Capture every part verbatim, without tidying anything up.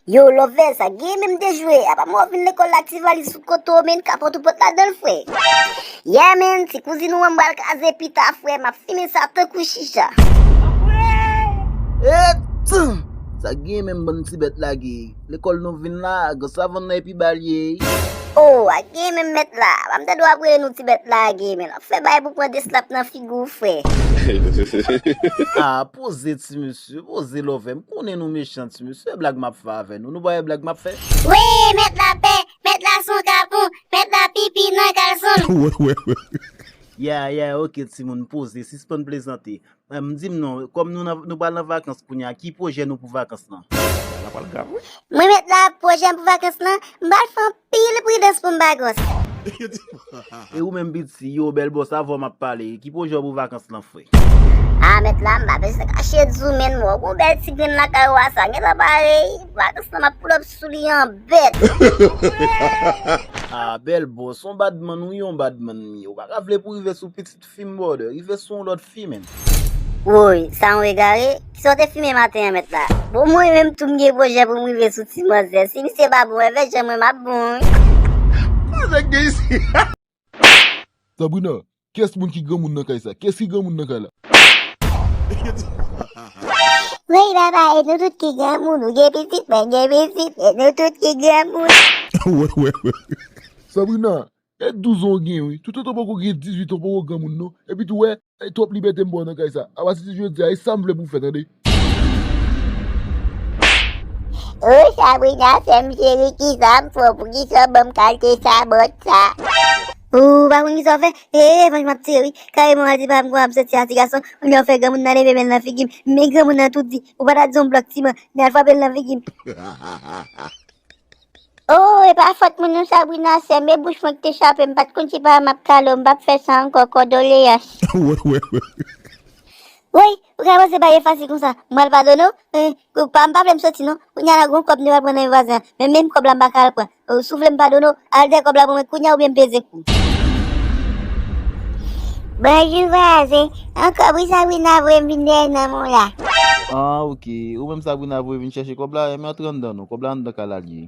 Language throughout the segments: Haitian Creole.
Yo, Love, sa gen menm dejwe. Apa mwen vin lekòl la, ti valiz sou kote w, men kapòt ou pot ladan l, frè. Yeah, man, ti kouzin ou an m pral kraze pita, frè. M ap fimen sa tankou chicha. Etan! Sa gen menm bann ti bèt lage. Lekòl nou vin la, gran savann nan epi bal ye. Oh, a gen menm mèt la. Pa m tande w ap rele nou ti bèt lage, men l ap fè bay pou pran de slap nan figi w, frè. Ah, poze ti mesye, poze Love. M konnen nou mechan ti mesye, blag m ap fè avè nou. Nou pa wè blag m ap fè? Wi, mèt la pè, mèt la son kapon, mèt la pipi nan kalson l. Yeah, yeah, ok, timoun, poze, sispann plezante. Em, di m non, kòm nou nan, nou pral nan vakans kounye a, ki pwojè nou pou vakans lan? Bagay la pral grav, wi. Mwen mèt la, pwojè m pou vakans lan, m pral fè anpil pridans pou m pa gwòs. E ou menm piti, yo, bèl bòs, avè w m ap pale. Ki pwojè w pou vakans lan, frè? A, mèt la, m pa bezwen kache di w, men m wè w gon bèl ti grenn lakay ou a, sa gentan pare, vakans lan m ap pull up sou li an bèt. A, bèl bòs, on badman, wi, on badman m ye. Ou pa ka vle pou rive sou pitit fi m, brother. Rive sou yon lòt fi, menn. Woy, sa yon egare? Kisa w te fimen maten an, mèt la? Bon, mwen menm tou m gen pwojè pou m rive sou ti manzè. Si misye pa bon, envè jan mwen m ap bon, wi. Sa k gen isi? Sabrina, kiyès moun ki granmoun nan kay sa? Kiyès ki granmoun nan kay la? Woy, papa, e nou tout ki granmoun. Ou gen pitit, mwen gen pitit, e nou tout ki granmoun. Wè, wè, wè. Sabrina, e douz an w gen, wi. Toutotan w poko gen dizuit an, w poko granmoun, non. Epi tou, wè, e twòp libète m ba w nan kay sa. Apati de jodi a, e sa m vle pou w fè, tande? Oh, Sabrina, sè m cheri, kisa m fè w? Poukisa w ban m kalite sabòt sa? Ou pa konn kisa w fè? E, e, panch m ap tire, wi. Kareman, w al di papa m kòman m santi a, ti gason. Kounye a w fè granmoun nan leve men l nan figi m. Men granmoun nan tou di, ou pa ta di yon blòk ti man, men al frape l nan figi m. Oh, e pa fòt mwen non, Sabrina, sè m, e bouch mwen ki te chape, m pa t konn si papa m ap kale w, m p ap fè sa ankò, kondoleyans. Wè, wè, wè. Woy, ou ka panse bagay fasil konsa, m pral padone w? Eh, ou pa, m pa vle m soti non, kounye a la gon kòb nou pral pran nan men vwazen an, men menm kòb la m pa ka al pran. Oh, si w vle m padone w, al dèyè kòb la pou mwen kounye a oubyen m peze kou. Bonjou vwazen, yon kòb wi Sabrina voye m vin dèyè nanm ou la. Ah, ok, ou menm Sabrina voye vin chèche kòb la, enben antre anndan non, kòb la anndan kay la l ye.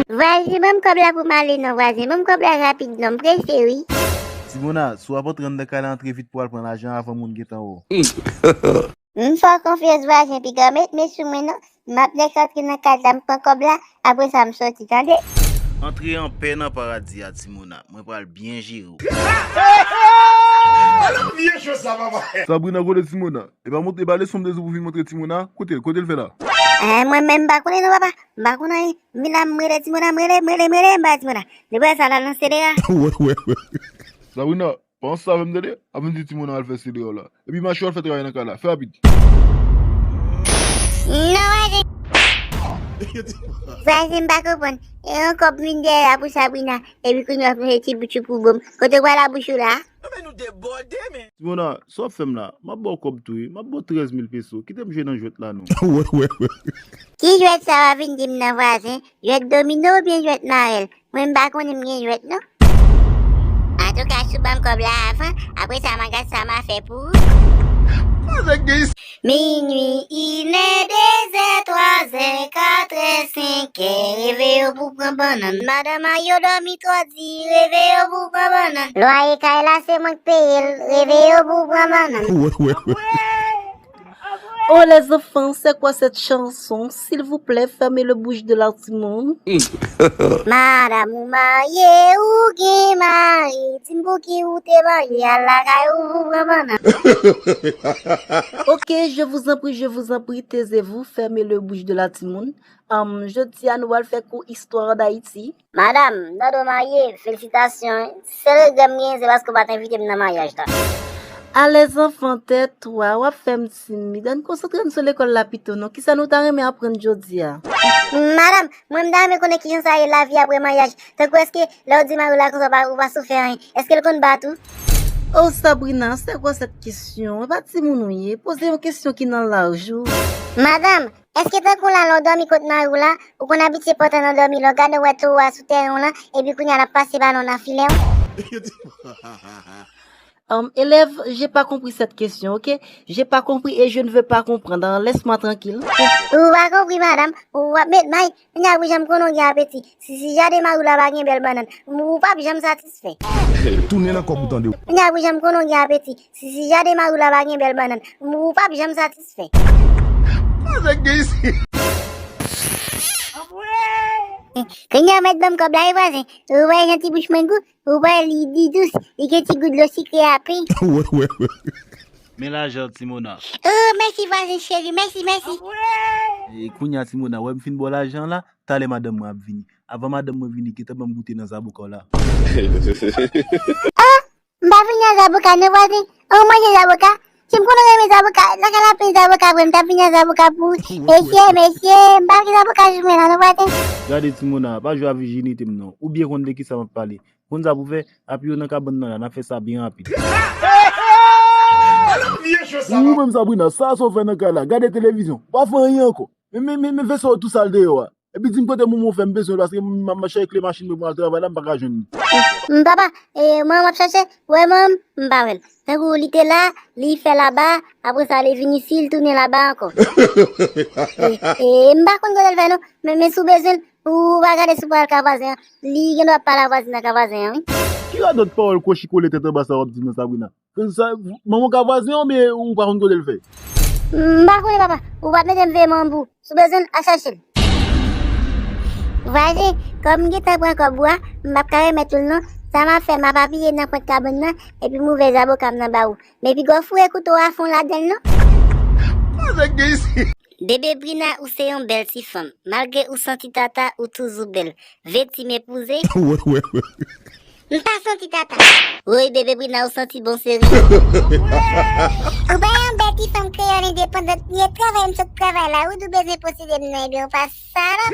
Vwazen, ban m kòb la pou m ale non, vwazen. Ban m kòb la rapid non, m prese wi. Ti Mona, si w ap antre anndan kay la, antre vit pou w al pran lajan avan moun gentan wè w. M fè w konfyans vwazen, piga w met men sou mwen non. M ap nèk antre nan kay la, m pran kòb la, apre sa m soti, tande? Antre anpè nan paradi a, Ti Mona. Mwen pral byen jere w. Ala vye jwèt sa, papa. Sabrina, kote Ti Mona? E pa montre, e pa leson m te di w pou vin montre Ti Mona? Kote l? Kote l fè la? Eh, mwen menm m pa konnen non, papa. M pa konn anyen. M vin la, m rele Ti Mona, m rele, m rele, m rele, m pa Ti Mona. Depi sa, l al nan selera. Wè, wè, wè. Sabrina, panse sa avè m tande. Ap vin di Ti Mona al fè selera w la. Epi mache w al fè travay nan kay la. Fè rapid. Non, vwazen. Vwazen, m pa konprann. E yon kòb m vin dèyè la pou Sabrina. Epi kounye a w ap mete ti boutchou pou bon m. Kote w pral la bouch ou la? Anben nou debòde, men. Ti Mona, sa w ap fè m la? M ap ba w kòb tou wi. M ap ba w trèz mil peso. Kite m jwe nan jwèt la non. Wè, wè, wè. Ki jwèt sa w ap vin di m nan vwazen? Jwèt domino oubyen jwèt marèl? Mwen m pa konnen m gen jwèt non. Antouka, si w ban m kòb la avan, apre sa m a gad sa m a fè pou ou. Kote k gen isi? Minui, inè, dezè, twazè, katrè, senkè, reveye w pou pran bannann. Madanm a yo dòmi twò di, reveye w pou pran bannann. Lwaye kay la se mwen k peye l, reveye w pou pran bannann. Wè, wè, wè. Oh les enfants, c'est quoi cette chanson? S'il vous plaît, fermez le bouche de la timoun. Madanm ou marye, ou gen mari, di m pou ki ou te marye, al lakay ou pou pran bannann. Ok, je vous en prie, je vous en prie, taisez-vous, fermez le bouche de la timoun. Am, jodi a nou pral fè kou istwa d'Haïti. Madanm, m tande w marye, felisitasyon, wi. Sèl regrè m genyen, se paske w pa t envite m nan maryaj la. Alèz anfan, tètwa, w ap fè m timid. Ann konsantre n sou lekòl la pito non. Kisa nou ta renmen aprann jodi a? Madanm, mwen m ta renmen konnen kijan sa ye lavi apre maryaj. Tankou èske lè w di mari w la konsa w pa, ou pa sou fè anyen, èske l konn bat ou? Oh Sabrina, c'est quoi cette question? E pa timoun ou ye, poze yon kesyon ki nan laj ou. Madanm, èske tankou la lè w dòmi kot mari w la, ou konn abitye pòte nan dòmi, lè w gade w wè towo a sou tèren w lan, epi kounye a l ap pase balon nan filè w? Um, élève, j'ai pas compris cette question, ok? J'ai pas compris et je ne veux pas comprendre. Laisse-moi tranquille. Ou pa konpri, madanm. Ou ap met may. Kounya pou jan m konnen w gen apeti. Si, si jaden mari w la pa gen bèl bannann, ou p ap janm satisfè. Tounen nan kòb ou tande. Kounya pou jan m konnen w gen apeti. Si, si jaden mari w la pa gen bèl bannann, ou p ap janm satisfè. Sa k gen isi? Kounya w mèt ban m kòb la, wi vwazen. Ou wè jan ti bouch mwen gou? Ou wè li, li dous, li gen ti gou dlo sikre a pen. Wè, wè, wè. Men lajan w, Ti Mona. Oh, mèsi vwazen cheri, mèsi, mèsi. E kounya, Ti Mona, wè m fin ba w lajan an la, talè madanm mwen ap vini. Avan madanm mwen vini, gentan ban m goute nan zaboka w la. Oh, m pa vini a zaboka non vwazen. Oh, manje zaboka. Si m konnen w renmen zaboka, lakay la plen zaboka vre, m t ap vini a zaboka pou ou. Mesye, mesye, m pa vle zaboka jis mwen la non vwazen. Gade Ti Mona, pa jwe a vijinite m non. Ou byen konn de kisa m ap pale. Konn sa pou fè, apiye w nan kabann nan la, n ap fè sa byen rapid. Ou menm Sabrina, sa sa w fè nan kay la? Gade televizyon, w pa fè anyen ankò. Men, men, men, men vese w tou sal deyò a. Epi di m kote momo fè m bezwen l paske m, m, m ap chache kle machin mwen pou m al travay la, m pa ka jwenn li. M papa, e, mwen m ap chache, wè mwen m pa wè l. Tankou li te la, li fè laba, apre sa li vin isi, li tounen laba ankò. E, e, m pa konn kote l fè non, men, men si w bezwen l, ou pa gade si w pral ka vwazen an, li gen dwa pale a vwazen nan ka vwazen an, wi. Ki radòt pawòl kwochi kole tèt anba sa w ap di m nan Sabrina? Sa, manman w ka vwazen an oubyen ou pa konn kote l fè? M pa konnen papa, ou pa t mete m veye manman pou ou. Si w bezwen l, al chache l. Vwazen, kòm m gentan pran kòb ou a, m p ap ka remèt ou l non. Sa m ap fè, m ap apiye nan pwent kabann nan, epi m ouvè zaboka m nan ba ou. Men piga w foure kouto a fon ladan l non. Sa k gen isi? Bebe Brina, ou se yon bèl ti fanm. Malgre ou santi tata, ou toujou bèl. Veti mepouze. Wè, wè, wè. M pa santi tata. Woy, bebe Brina, ou santi bon seri. Ou pa yon bèl ti fanm kreyòl endepandant, m ye travay, m sot travay la, ou di w bezwen posede m nan, ebyen ou pa salòp.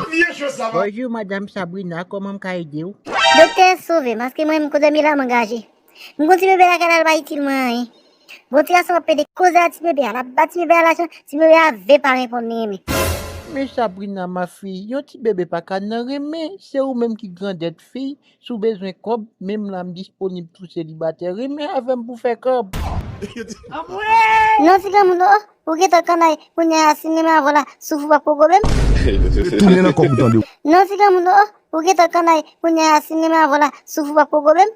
Vye cho sa va. Bonjou madanm Sabrina, kòman m ka ede w? Doktè, sove m, paske mwen menm kote m ye la m angaje. M gon ti bebe lakay la, l pa itil mwen anyen. Gon ti gason k ap pede koze a ti bebe a, l ap ba ti bebe a lajan, ti bebe a ve pa reponn li renmen. Men Sabrina ma fille, yon ti bebe pa ka nan renmen, se ou menm ki grandèt fi, si w bezwen kòb, menm la m disponib tou selibatè, renmen avè m pou fè kòb. Non ti granmoun, oh, ou gentan kannay, kounye a si m renmen avè w la, souf ou p ap poko menm. Tounen nan kòb ou tande. Non ti granmoun, oh, ou gentan kannay, kounye a si m renmen avè w la, souf ou p ap poko menm.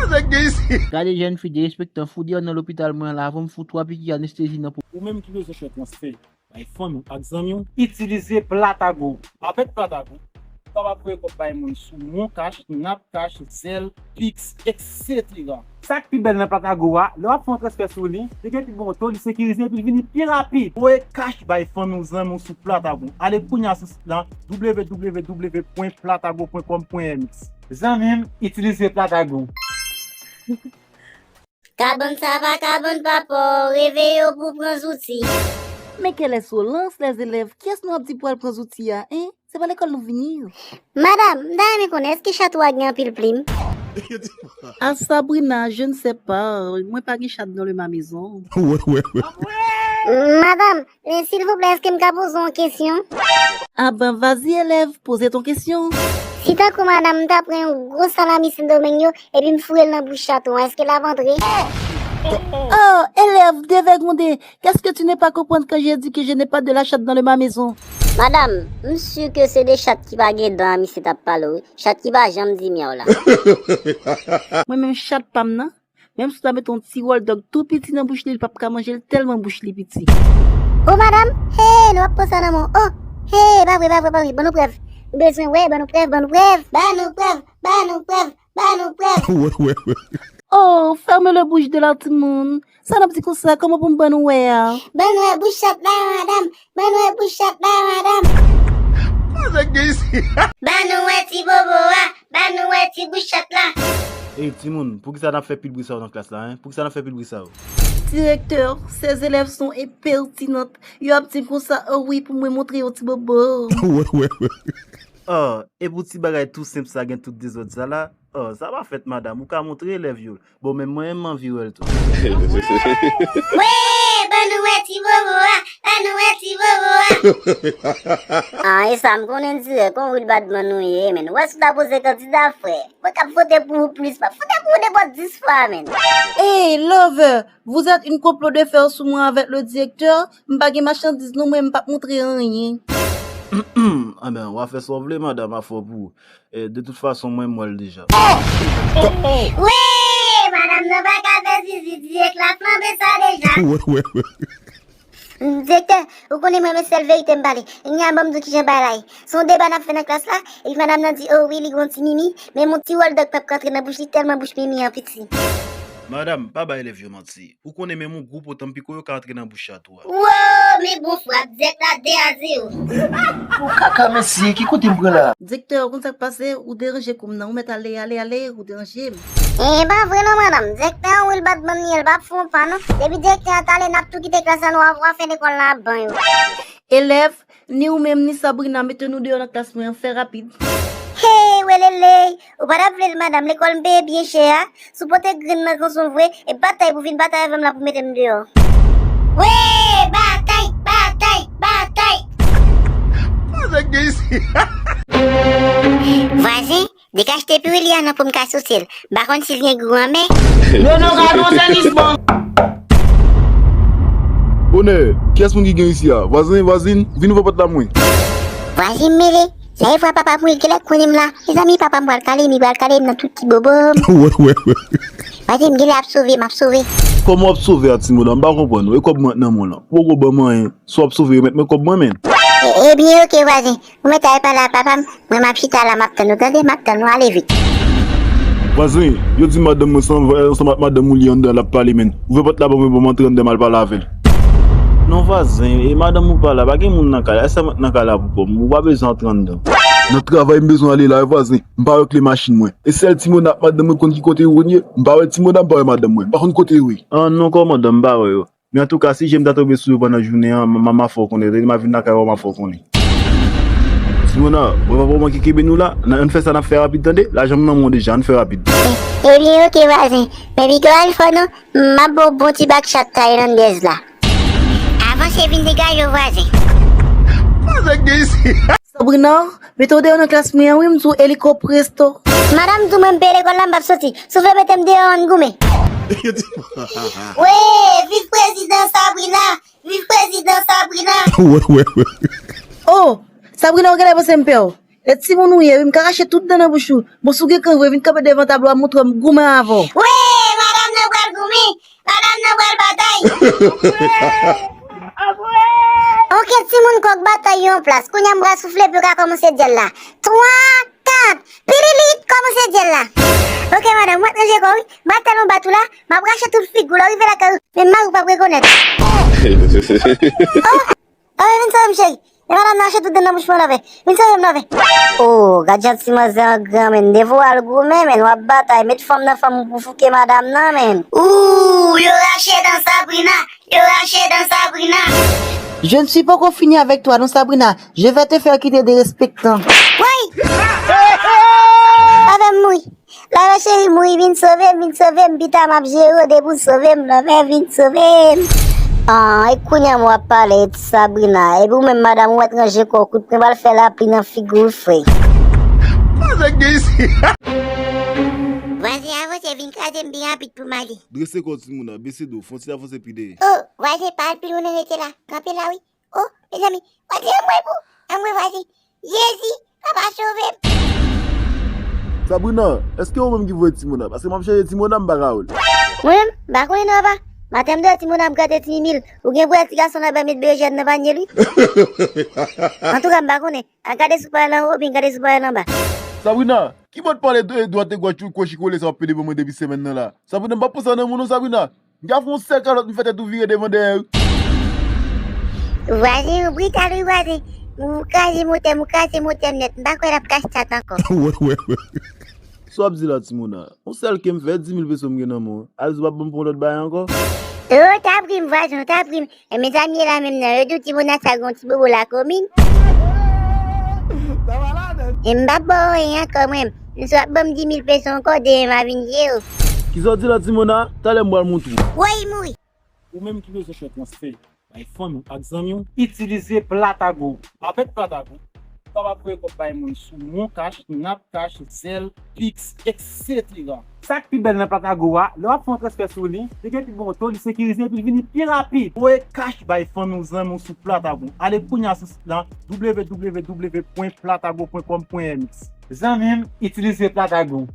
Sa k gen isi? Gade jèn fi derespektan, fout deyò nan lopital mwen an la, avan m fout twa piki anestezi nan po. Ou menm ki bezwen fè transfè bay fanmi w ak zanmi w, itilize Platago. Avèk Platago, ou kapab voye kòb bay moun sou MonCash, NapCash, Zelle, Pix, etsetera. Sa k pi bèl nan Platago a, lè w ap fè yon transfè sou li, li gen pi bon to, li sekirize epi l vini pi rapid. Voye kach bay fanmi w, zanmi w sou Platago. Ale kounya sou sit lan w w w pwen platago pwen kòm pwen m x. Zanmi m, itilize Platago. Kabann sa pa kabann papa w, reveye w pou pran zouti. Men quelle insolence, les élèves! Kiyès nou ap di pou al pran zouti a, en? Se pa lekòl nou vini? Madanm, m ta renmen konnen, èske chat ou a gen anpil plim? Ah Sabrina, je ne sais pas, mwen pa gen chat dans le ma maison. Wè, wè, wè. Madanm, men silvouplè, èske m ka poze w yon kesyon? Ah ben, vas-y, élève, poze ton kesyon. Si tankou madanm, m ta pran yon gwo salami Sendomeng yo, epi m foure l nan bouch chat ou an, èske l ap antre? Oh, élève, dégondé, qu'est-ce que tu ne pas comprendre quand j'ai dit que je n'ai pas de la chatte dans le ma maison? Madanm, m si ke se de chat ki pa gen dan a misye t ap pale w, wi. Chat ki pa janm di myaw la. Mwen menm chat pa m nan, menm si w ta mete yon ti wòl dòg tou piti nan bouch li, li p ap ka manje l tèlman bouch li piti. Oh madanm, hey, nou ap pran sa nan men w. Oh, hey, pa vre, pa vre, pa vre. Ban nou prèv. Nou bezwen wè, ban nou prèv, ban nou prèv. Ban nou prèv, ban nou prèv, ban nou prèv. Wè, wè, wè. Oh, ferme le bouche de la timoun. Sa n ap di konsa, kòman pou m ban nou wè a? Ban nou wè bouch chat la, madanm. Ban nou wè bouch chat la, madanm. Sa k gen isi? Ban nou wè ti bobo a. Ban nou wè ti bouch chat la. Ey, timoun, poukisa n ap fè pil bri sa yo nan klas la, en? Poukisa n ap fè pil bri sa yo? Directeur, ces élèves sont impertinentes. Yo ap di m konsa, oh wi, pou mwen montre yo ti bobo. Wè, wè, wè. Oh, e pou ti bagay tou senp sa gen tout dezòd sa la? Oh, sa pa fèt, madanm, ou ka montre elèv yo l. Bon, men mwen menm m anvi wè l tou. Wè, ban nou wè ti bobo a. Nou wè ti bobo a. Ah, e sa m konnen dirèk, on real bad man nou ye, men. Ou wè si w ta poze kandida, frè. Mwen k ap vote pou ou plis, m ap vote pou ou nenpòt dis fwa, men. Hey, Lover, vous êtes une complot de fer sou mwen avec le directeur? M pa gen machandiz non, mwen, m p ap montre anyen. Anben, w a fè sa w vle, madanm, afè w pou ou. E, de tout fason, mwen, m wè l deja. Wi, madanm nan pa ka fè zizi dirèk, la flanbe sa deja. Direktè, ou konnen mwen, men sèl verite m pale. Nya, ban m di w kijan bagay la ye. Se yon deba n ap fè nan klas la, epi madanm nan di, oh wi, li gon ti mimi, men yon ti wòl dòk p ap ka antre nan bouch li, tèlman bouch mimi an piti. Madanm, pa bay elèv yo manti. Ou konnen menm yon gwo po tanpico yo ka antre nan bouch chat ou a. Wo, men bon frap, dirèk la de a zewo. Ou kaka mesye, ki kote m pran la? Direktè, ou konn sa k pase, ou deranje kou m nan, ou mèt ale, ale, ale, ou deranje m. E pa vre non, madanm. Direktè an real bad man li ye, l p ap fè yon pa non. Depi direktè a t ale, n ap tou kite klas la, nou ap wè fen lekòl la ap ban yo. Elèv, ni ou menm, ni Sabrina, mete nou deyò nan klas mwen an, fè rapid. Hey, weleley! Ou pa t ap vle l, madanm, lekòl m peye byen chè a. Si w pote grenn nan kanson vre, e batay pou vin batay avè m la pou mete m deyò. Wi, batay, batay, batay! Sa k gen isi? Vwazen, dekachte piwili a non pou m ka souse l. M pa konn si l gen gou anmè. Leonardo Sanisman. Onè, kiyès moun ki gen isi a? Vwazen, vwazin, vin ouvè pòt la pou mwen. Vwazen mele, sa e vwa papa m wi, genlè konnen m la. Mezanmi, papa m pral kale m, li pral kale m nan tout ti bobo m. Wè, wè, wè. Vwazen, m genlè ap sove, m ap sove. Kòman w ap sove a, ti moda? M pa konprann ou. E kòb mwen nan men w lan. Ou poko ban m anyen. Si w ap sove, remèt mwen kòb mwen, menn. E, ebyen, oke, vwazen. Ou mèt al pale a papa m, mwen m ap chita la, m ap tann ou, tande, m ap tann ou, ale vit. Vwazen, yo di madanm mwen se ansanm ak madanm ou li anndan l ap pale, menn. Ouvè pòt la ban mwen, ban m antre anndan m al pale avè l. Non, vwazen, e madanm ou pa la, pa gen moun nan kay la, e sèlman nan kay la pou kò m, ou pa bezwen antre anndan. Nan travay m bezwen ale la, wi, vwazen, m pa wè kle machin mwen. E sèl ti mona ak madanm mwen konn ki kote yo ye, m pa wè ti mona, m pa wè madanm mwen, m pa konn kote yo ye. Ah non, kòmandan, m pa wè yo. Men antouka, si je m ta tonbe sou yo pandan jounen an, m, m, m a fè w konnen, tande, m a vin lakay ou, m a fè w konnen. Ti mona, mwen pa vrèman ki kenbe nou la, n, ann fè sa n ap fè rapid, tande? Lajan m nan men w deja, ann fè rapid. E, ebyen, oke, vwazen. Men piga w al fò non, m ap ba w bon ti bak chat Taylandèz la. Avanse vin degaje w, vwazen. Sa k gen isi? Sabrina, mete w deyò nan klas mwen an wi, m di w eliko presto. Madanm di w mwen m peye lekòl la, m p ap soti. Soufle mete m deyò, ann goumen. Wi, viv prezidan Sabrina! Viv prezidan Sabrina! Wè, wè, wè. Oh, Sabrina, ou genlè panse m pè w. E timoun ou ye wi, m ka rache tout dan nan bouch ou. Bon, si w gen kran vre, vin kanpe devan tablo a, montre m goumen avè w. Wi, madanm nan pral goumen. Madanm nan pral batay. Oke, timoun kòk batay yon plas. Kounye a m pral soufle pou yo ka kòmanse dyèl la. Twa, kat, pirilit, kòmanse dyèl la. Oke, madanm, mwen ranje kò wi. Batay yon bat ou la, m ap rache tout figi w la, rive lakay ou, menm mari w p ap rekonèt. Oh! Lòve, vin sove m, cheri. E madanm nan rache tout dan nan bouch mwen, Lòve. Vin sove m, Lòve. Oh, gad jan ti manzè an gran, menn. Devan w al goumen, menn, w ap batay. Met fanm nan fanm ou pou fouke madanm nan, menn. Ooh, yo rache dan Sabrina. Yo rache dan Sabrina. Je ne suis pas encore fini avec toi, non, Sabrina. Je vais te faire quitter dérespectant. Woy! Lòve m mouri. Lòve cheri, mouri, vin sove m, vin sove m, pita m ap jere w, depi w sove m, Lòve, vin sove m. Ah, e kounye a m w ap pale, ti Sabrina. Epi w menm, madanm ou etranje, kò kout pwen pral fè lapli nan figi w, frè. Sa k gen isi? Vwazen, avanse, vin kraze m byen rapid pou m ale. Drese kò w, timoun nan, bese do, fè yon ti avanse pi dèyè. Oh, vwazen, pa al pi lwen, rete la. Kanpe la, wi. Oh, mezanmi, vwazen, anmwe pou, anmwe vwazen. Jezi, papa sove m. Sabrina, èske ou menm ki voye ti mona? Paske m ap chèche ti mona, m pa ka wè l. Mwen menm, m pa konnen non, papa. Maten m te wè ti mona ap grate ti mimi l. Ou gen pou wè ti gason la bay met berejèn nan panye l, wi. Antouka, m pa konnen. Al gade si w pa wè l anwo, oubyen gade si w pa wè l anba. Sabrina, ki bò w t pale dwat e gòch ou kwochi kole sa w ap pede ban mwen depi semèn nan la? Sabrina, m pa panse nan moun non, Sabrina. M ka fè yon sèl kalòt, m fè tèt ou vire devan dèyè wi. Vwazen, ou brital wi, vwazen. Ou kraze motè m, ou kraze motè m nèt. M pa kwè l ap ka stat ankò. Wè, wè, wè. Sa w ap di la, ti mona? Yon sèl ke m fè, dis mil peso m gen nan men w. Al di w p ap ban m pou yon lòt bagay ankò? Oh, w t ap ri m, vwazen, w t ap ri m. E mezanmi, e la menm nan, yo di w ti mona sa gon ti bobo lakomin. E m p ap ba w anyen ankò mwen. Si w ap ban m dis mil peso ankò, demen m a vin jere w. Kisa w di la, ti mona? Talè m pral montre w. Woy, mouri. Ou menm ki bezwen fè transfè. bay fanmi w ak zanmi w, itilize Platago. Avèk Platago, ou kapab voye kòb bay moun sou MonCash, NatCash, Zelle, Pix, etsetera. Sa k pi bèl nan Platago a, lè w ap fè yon transfè sou li, li gen pi bon to, li sekirize epi l vini pi rapid. Voye cash bay fanmi w, zanmi w sou Platago. Ale kounye a sou sit la, w w w pwen platago pwen com pwen m x. Zanmi m, itilize Platago.